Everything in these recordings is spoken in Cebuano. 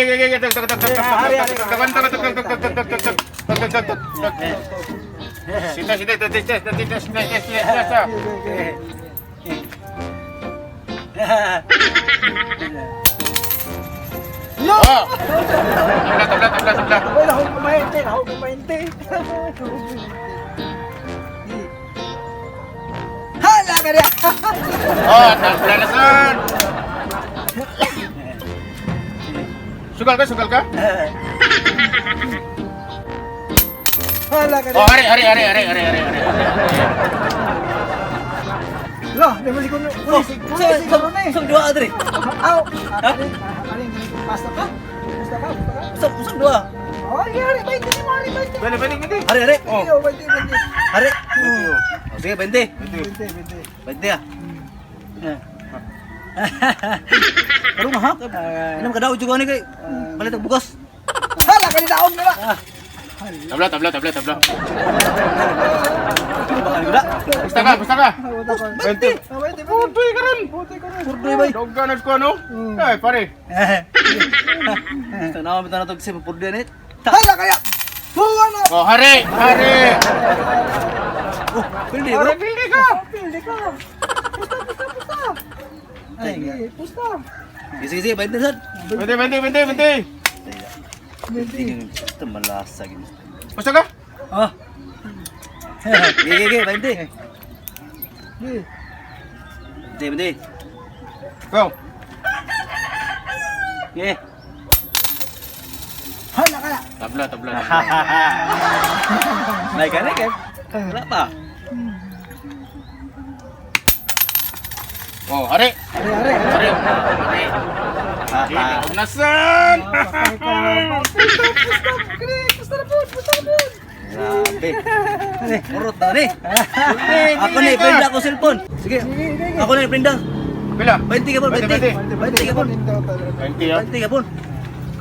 Okay, okay, tak, tak, tak, tak, tak, tak, tak, tak, tak, tak, tak, tak, tak, tak, tak, tak, tak, tak. Sita, sita, sita, sita, sita, sita, sita, sita, sita. Lo! Oh. Tabla, tabla, tabla, tabla. Uy, nahog kumahinte, nahog kumahinte. Hala ka niya! Oh, tabla na son. Sugal ka, sugal ka? Hala ka Oh, niya! hari, hari, hari, hari, hari, hari, hari. Lo, di mo siguro, siguro na eh. Usang dua adre. Aw! Aling, aling, basta ka? Basta ka, basta ka? Usang usang dua. Oh, hari, 20 ni mo, hari, 20. Bali, bali, bali. Hari hari. Oh. Oh, 20, 20. Hari. Oh, sige, 20. 20, 20. 20 ah. Karon ha. Inom ka daw juga ni kay palit og bugas. Hala ka ni daog na ba? Tabla, tabla, tabla, tabla. Baka ni da. Basta ka, basta ka. 20. 20. Putoy ka ron. Putoy ka ron. Purdoy bay. Dog ka na ko, no? Ay, pare. Tanaw mi tanaw tog si purdoy ni. Hala kaya! Buwa na! Oh, hari, hari. Oh, pildi bro. Hari, pildi ka. Pili ka! Pusta, pusta, pusta! Ay, Sige, pusta! Sige sige, 20 sad. 20, 20, 20, 20. Hindi ka malasa gini. Basta ka? Ah. Sige sige, 20. Sige. 20, 20. Go. Sige. Hala kaya! Tabla, tabla, tabla. May gani kay. Wala pa. Oh, hari. Are, are, are! Hari. Hari. Dili, nasan? Patay ka! Pusta, pusta! Kini, pusta na po! Pusta na po! Grabe. Urot na ni. Ako na i-print ako cellphone. Sige. Sige, sige. Ako na i-print. Pila? 20 ka po, 20. 20 ka po. 20 ah. 20 ka po.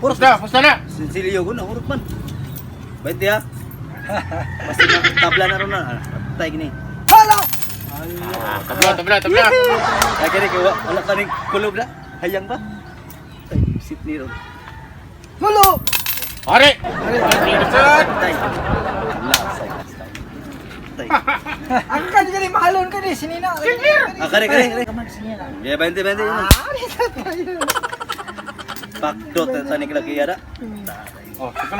Urot. Pusta, pusta na. Sinsilyo ko na, urot man. 20 ha. Basta na tabla na ron na. Patay gini. Hala! Tabla, tabla, tabla. Ay kani kay wala pa ning kulob na. Hayang ba? Tay, sip ni ron. Hulo! Hari. Hari, nasan? Tay. Lasay. Tay. Ang kani kani mahalon kani sinina. Ah, kani kani kani. Kamag sinina. Yeah, 20 20 yun. Ah, ni tayo. Pakdot na tani kila kiyara. Oh, sugal.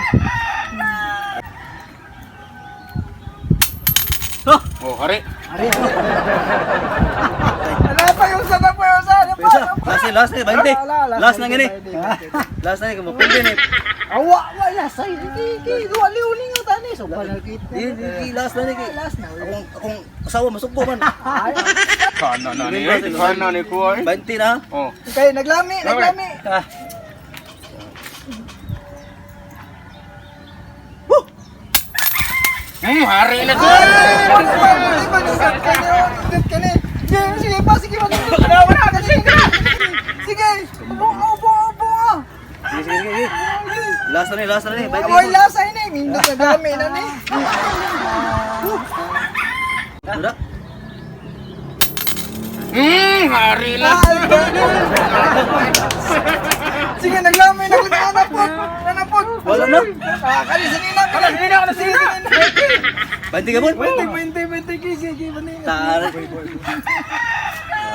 Oh, Oh, hari. Are, are. Ala pa yung sa pa yung sa. Ano pa? Pesa. Last ni, last ni, 20. Ala, ala, Last na gini. 20. Last na ni kamo pwede ni. Awa, wala say. Di di duwa liuli nga tani so panakit. Di di di last na ni kay. Last na. Akong akong asawa masugbo man. Ay, Kana na ni, eh. Kana ni ko ay. 20 na. Oh. kay naglami, naglami. Ah. Hari na Ay, san. wala pa, wala pa nindot kani, oh, nindot kani. Sige, sige pa, sige pa. Wala, wala, sige. Sige, ubo, ubo, ubo. Sige sige sige. Last na ni, last na ni. 20. Amoy lasa ini, nindot naglami na ni. Wala. Hari na. Sige, naglami, naglami, nanapot, nanapot. Wala na. Ah, kani sinina, kani sinina, kani sinina. 20 ka bon. 20, 20, 20, sige, sige, 20. Tara.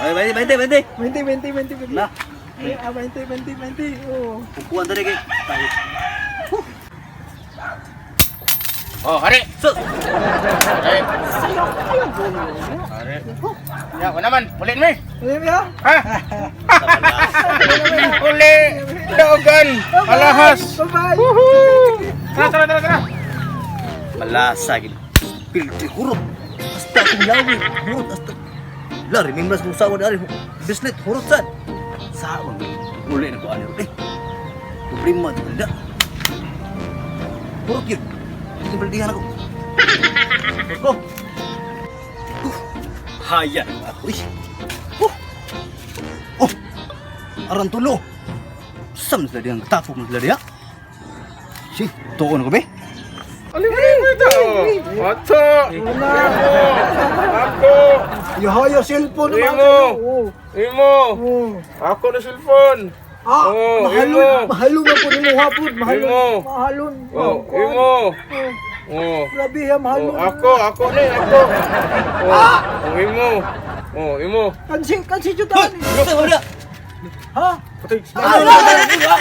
Ay, 20 20 20. 20, 20, 20, 20. Na. Ah, 20, 20, 20. Oo. Kukuan tadi kay. Tay. Oh, hari. So, Hari. Sayo, kayo gulo. Hari. Ya, wala man. Ulit mi. Alam mo? Ha? Uli. Daogan. Alahas. Bye-bye. Woohoo! Tara, tara, tara, tara. malasa gini. Pilti hurot. Hasta akong lawi. Hurot hasta. La remembrance kong sawa dari. Bislit hurot sad. Sawa. Uli na ko ani. Eh. Problema di benda. Hurot yun. Hindi baldihan ako. Go. Haya ako eh. Oh. Oh. Aran tulo. Sam sila diyang tapok na sila diya. Si, tuon ko be. Uli, uli, ito. Ocho. Imo. Ako. Yohoyo cellphone naman. Imo. Oo. Imo. Oo. Ako na cellphone. Ah, Oh, mahalon, imo. mahalon na po nimo hapon, mahalon. Imo. Mahalon. Oh, kuwan. imo. Oh, Oh. grabe ha, mahalon. Oh, ako, ako ni, ako. Oh, oh, imo. Oh, imo. Kansi, kansi jud ani. Sa wala. Ha? Patay. Ah,